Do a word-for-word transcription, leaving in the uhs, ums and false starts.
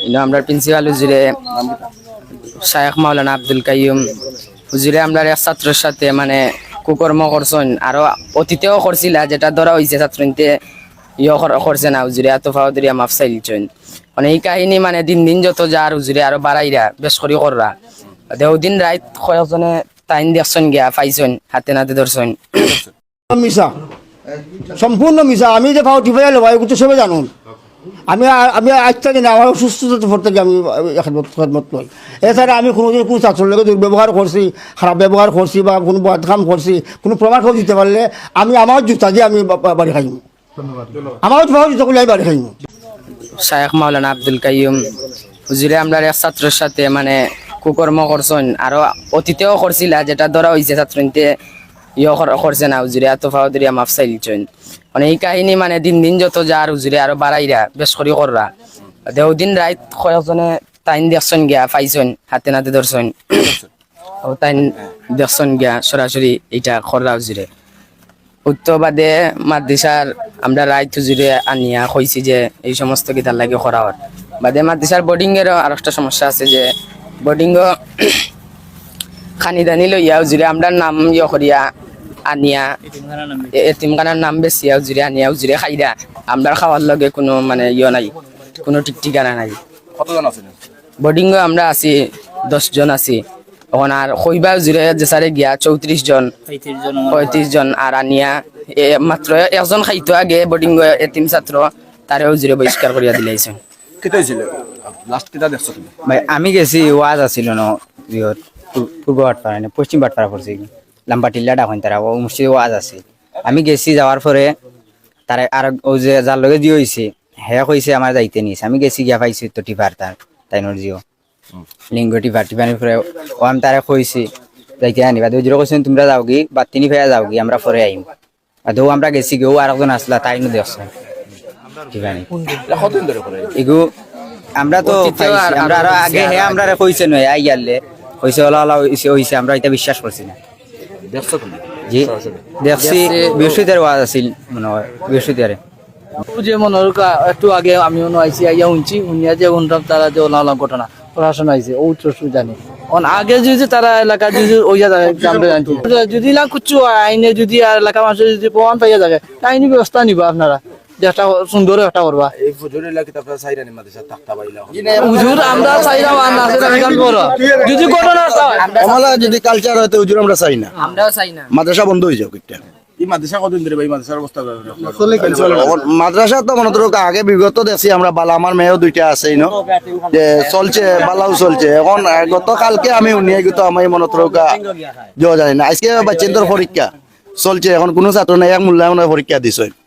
ইনো আমরার প্রিন্সিপাল হুজুরে, শায়েখ মাওলানা আব্দুল কাইয়ুম হুজুরে আমরার এক ছাত্রর সাথে মানে কুকর্ম করছইন, আরো অতীতেও করছিলা, যেটা ধরা অইছে ছাত্রইন্তে ইয়ে কর-, করছে না হুজুরে, এত ফাও ধরিয়া মাফ চাইলছইন। মানে ই কাহিনী মানে দিন দিন যত যার হুজুরে আরো বাড়াইরা, বেশ করি কররা। দে ওদিন রাইত কয়েকজনে তাইন দেখছইন গিয়া, পাইছইন, হাতে নাতে ধরছইন। মিছা, সম্পূর্ণ মিছা। আমি যে ফাও টিপাইয়া লইবা, এগুলো তো সবে জানুন। আমি আ-, আমি আইচ্ছা দিন আমার অসুস্থতা পর থেকে আমি খেদমত খেদমত লই। এছাড়া আমি কোনোদিন কোনো ছাত্রর লগে দুর্ব্যবহার করছি, খারাপ ব্যবহার করছি বা কোনো বদ কাম করছি, কোনো প্রমাণ কেউ দিতে পারলে আমি আমার জুতা দিয়া আমি বা-, বা-, বাড়ি খাইমু। আমার ফাও জুতা খুলে আমি বাড়ি খাইমু। শায়েখ মাওলানা আব্দুল কাইয়ুম হুজুরে আমরার এক ছাত্রর সাথে মানে কুকর্ম করছইন, আরো অতীতেও করছিলা, যেটা ধরা অইছে ছাত্রইন্তে ইয়ে কর-, করছে না হুজুরে, এত ফাও ধরিয়া মাফ চাইলছইন। মানে ই কাহিনী মানে দিন দিন যত যার হুজুরে আরো বাড়াইরা, বেশ করি কররা। দে ওদিন রাইত কয়েকজনে তাইন দেখছইন গিয়া, পাইছইন, হাতে নাতে ধরছইন। ও তাইন দেখছইন গিয়া সরাসরি ইটা কররা হুজুরে। উত্তর বাদে মাদ্রাসার আমরা রাইত হুজুরে আনিয়া কইছি যে এই সমস্ত কিতার লাগি করা অর। বাদে মাদ্রাসার বোর্ডিং এরও আরেকটা সমস্যা আছে যে বোর্ডিং খানি দানি লইয়া হুজুরে আমরার নাম ইয়ে করিয়া আনিয়া এ-, এতিমখানার নাম বেচিয়া হুজুরে আনিয়া হুজুরে খাইরা। আমরার খাওয়ার লগে কোনো মানে ইয়ে নাই, কোনো ঠিক ঠিকানা নাই। কতজন আছেন? বোর্ডিং আমরা আছি দশ জন আছি। এখন আর কইবা হুজুরে যে সারে গিয়া চৌত্রিশ জন, পঁয়ত্রিশ জন আর আনিয়া এ মাত্র একজন খাইতো আগে বোর্ডিং এতিম ছাত্র, তারে হুজুরে বহিষ্কার করিয়া দিলাইছইন। কিতা হয়েছিল? লাস্ট কিতা দেখছো তুমি? ভাই, আমি গেছি, ওয়াজ আছিল ন, ইয়ত, পূ- পূর্ব ভাটপাড়া, না, পশ্চিম ভাটপাড়া পড়ছে কি? লাম্বা টিল্লা ডাকইন তারা, ও মসজিদে ওয়াজ আছে। আমি গেছি, যাওয়ার পরে তারা আর ও যে যার লগে দিয়ে হইছে, হে কইছে আমার যাইতে নিস। আমি গেছি গিয়া পাইছি তো টিপার তার, তাইনর জিও। লিঙ্গ টিপা, টিপানির পরে ও আমি তারে কইছি, যাইতে আনি। বাদে ওই যে কইছেন, "তোমরা যাওগি, বাদ তিনি ফেয়া যাওগি, আমরা পরে আইম।" আর দৌ আমরা গেছি গিয়া, ও আরেকজন আসলা, তাইনও দেখছে। টিপানি। এটা কতদিন ধরে করে? এগু আমরা তো পাইছি, আমরা আরো আগে হে আমরারে কইছে নয়, আই গেলে কইছে, "ওলা, ওলা, হইছে, হইছে, আমরা এটা বিশ্বাস করছি না।" দেখছো তুমি? জি, দেখছি, বৃহস্পতিবার ওয়াজ আছিল মনে হয়, বৃহস্পতিবারে। ও যে মনে হোক, আ, একটু আগে আমি মনে আইছি, আইয়া শুনছি, শুনিয়া যে শুনলাম তারা যে ওলা ওলা ঘটনা, প্রশাসন আইছে, ও তো শুধু জানি। এখন আগে যদি তারা এলাকা যদি ওইয়া থাকে, আমরা জানছি। যদি না কিছু আইনে যদি আর এলাকা মানুষের যদি প্রমাণ পাইয়া থাকে, তা আইনি ব্যবস্থা নিবা আপনারা, যে একটা সুন্দর একটা করবা। এই ফজর এলাকাতে আপনারা সাইরানি মাদ্রাসা থাকতা পাইলা। হুজুর, আমরা চাইলাম আর না চাইলাম, এখান বড়। যদি ঘটনা হয়, ওমালা যদি কালচার হয় তো হুজুর আমরা চাই না, আমরাও চাই না। মাদ্রাসা বন্ধ হয়ে যাক একটা। এই মাদ্রাসা কতদিন ধরে ভাই মাদ্রাসার অবস্থা? মাদ্রাসা তো মনে করো আগে বিগত দেখছি আমরা বালা, আমার মেয়েও দুইটা আছে ইনো, যে চলছে, বালাও চলছে। এখন আহ, গত কালকে আমি উনি গত আমি মনে করো যে জানি না, আজকে বাচ্চাদের পরীক্ষা চলছে, এখন কোনো ছাত্র নাই, এক মোল্লা মনে হয় পরীক্ষা দিছে।